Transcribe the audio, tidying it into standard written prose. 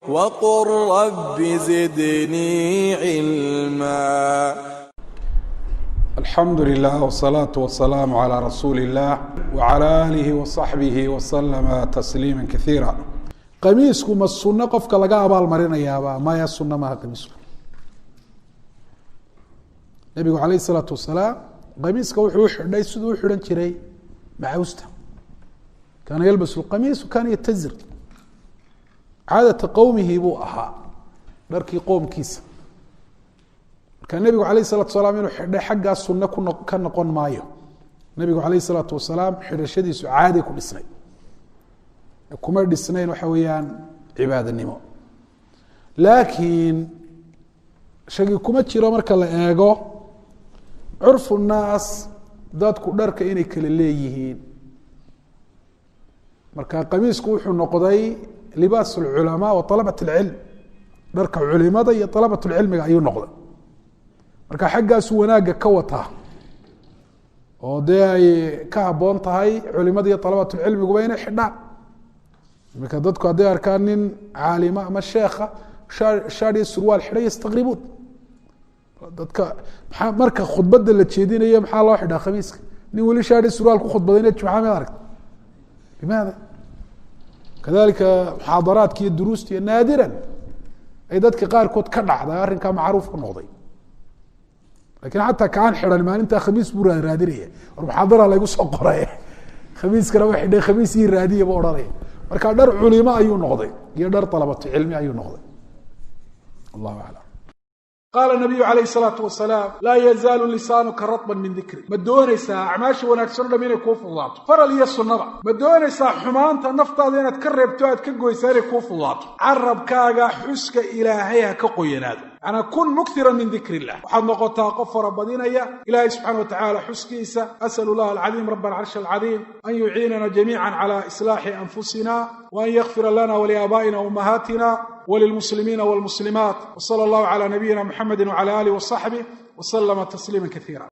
وقل رب زدني علما. Alxamdu lilah wsalaatu wasalaamu calaa rasuuli illah wacala aalihi wasaxbihi wasalama tasliima kaiira. Qamiisku ma sunno qofka laga abaal marinayaaba? Maya, sunno maaha qamiisku. Nebigu alayh isalaatu wasalaam qamiiska wuxuu u xidhay siduu u xidhan jiray macawsta. Kaana yalbasu lqamiis, kaana yatazir caadata qowmihi buu ahaa, dharkii qoomkiisa. Marka nebigu alayh isalatu wasalaam inuu xidhay xaggaa sunno ku ka noqon maayo. Nebigu alayh isalaatu wasalaam xidhashadiisu caaday ku dhisnay, kuma dhisnayn waxa weeyaan cibaadanimo. Laakiin shagi kuma jiro marka la eego curfu naas, dadku dharka inay kala leeyihiin. Marka qamiisku wuxuu noqday libaas alculamaa wa alabat alcilm, dharka culimada iyo alabat lcilmiga ayuu noqday. Marka xaggaasu wanaagga ka wataa oo dee ay ka habboon tahay culimada iyo alabatulcilmiguba inay xidhaan. Iminka dadku hadday arkaan nin caalima ama sheekha shaad iyo surwaal xidhay, yastaqribuun dadka. Maxaa marka khudbadda la jeedinayo maxaa loo xidhaa khamiiska? Nin weli shaad iyo surwaal ku khudbadayna jumca mid aragta? Limaada? Kadalika muxaadaraadka iyo duruusta iyo naadiran ay dadka qaarkood ka dhacda arrinkaa macruuf ku noqday. Lakin xataa kaan xidhan maalintaa khamiis buu raadraadinaya, war muxaadara laygu soo qoray, khamiiskana ma xidhay, khamiis ii raadiya buu odhanaya. Marka dhar culimo ayuu noqday iyo dhar alabatu cilmi ayuu noqday. Allahu aclam. Qaala nabiyu calayhi salaatu wasalaam: laa yazaalu lisaanuka ratban min dikri. Ma doonaysaa acmaasha wanaagsan o dham inay kuu fududaato, faral iyo sunnaba? Ma doonaysaa xumaanta naftaada inaad ka reebto, aad ka goysaa, inay kuu fududaato? Carabkaaga xuska Ilaahay ha ka qoyanaado. Macnaa kun mukhiran min dikri illah, waxaad noqotaa qof farabadinaya Ilaahay subxana wa tacaala xuskiisa. As'al allah alcadiim raba alcarshi alcadiim an yuciinana jamiica cala islaaxi anfusina wa an yakfira lana waliaabaa'ina ummahaatina وللمسلمين والمسلمات، وصلى الله على نبينا محمد وعلى آله وصحبه وسلم تسليما كثيرا.